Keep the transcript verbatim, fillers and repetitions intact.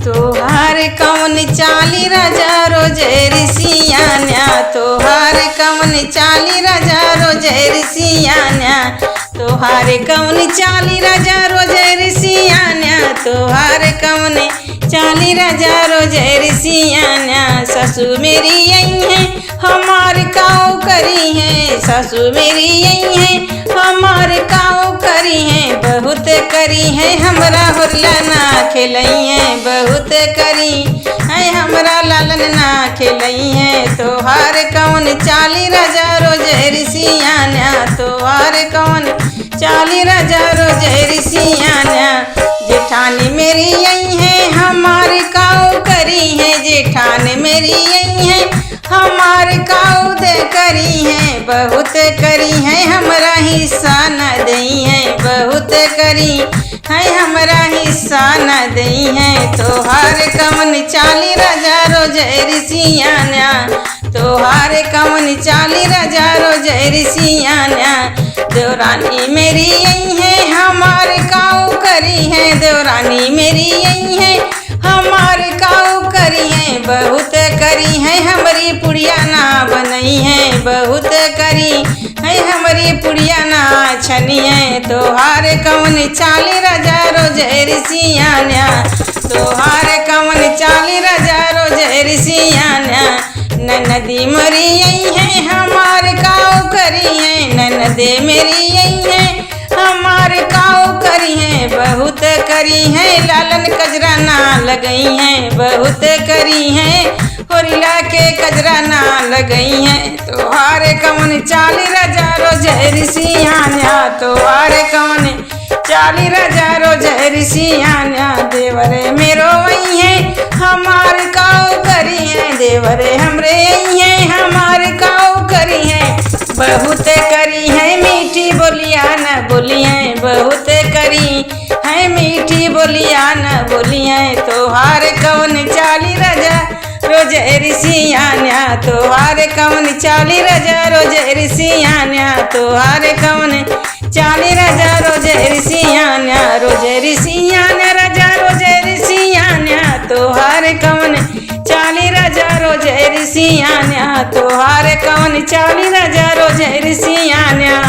तोहार कौन चाली राजा रोजे रिसियान्या, तोहार कौन चाली राजा रोजे रिसियान्या, तोहार कौन चाली राजा रोजे रिसियान्या, तोहार कौन चाली राजा रोजे रिसियान्या। सासू मेरी आई है हमार काऊ करी है, सासू मेरी आई है हमार काऊ करी है, बहुत करी है हमरा होरला ना खेलई है, बहुत करी है हमरा लालन ना खेलई है। तोहार कौन चाली राजा रोजे रिसियान्या, तोहार कौन चाली राजा रोजे रिसियान्या। जेठानी मेरी आई है हमार काऊ करी है, जेठानी मेरी आई है हमार काऊ दे करी है, बहुत करी है हमरा हिस्सा न दई है, बहुत करी है हमरा हिस्सा न दई है। तोहार कौन चाली राजा रोजे रिसियान्या, तोहार कौन चाली राजा रोजे रिसियान्या। देवरानी मेरी आई है हमार काऊ करी है, देवरानी मेरी आई है हमार काऊ करी है, बहुत करी है हमरी पुड़िया ना बनई है, बहुत करी है हमरी पुड़िया ना छनी है। तोहार कौन चाली राजा रोजे रिसियान्या, तोहार कौन चाली राजा रोजे रिसियान्या। ननदी मोरी आई है हमार काऊ करी है, ननदे मेरी आई है हमार काऊ करी है, बहुत करी है लालन कजरा ना लगई है, बहुत करी है होरिला के कजरा ना लगई है। तोहार कौन चाली राजा रोजे रिसियान्या, तोहार कौन चाली राजा रोजे रिसियान्या। देवरे मेरो आई है हमार काऊ करी है, देवरे हमरे आई है हमार काऊ करी है, बहुत करी है मीठी बोलिया न बोली है, बहुत करी है मीठी बोलिया न बोली है। तोहार कौन चाली राजा रोजे रिसियान्या, तोहार कौन चाली राजा रोजे रिसियान्या, तोहार कौन चाली राजा रोजे रिसियान्या, रोजे रिसियान्या राजा रोजे रिसियान्या, तोहार कौन चाली राजा रोजे रिसियान्या, तोहार कौन चाली राजा रोजे रिसियान्या।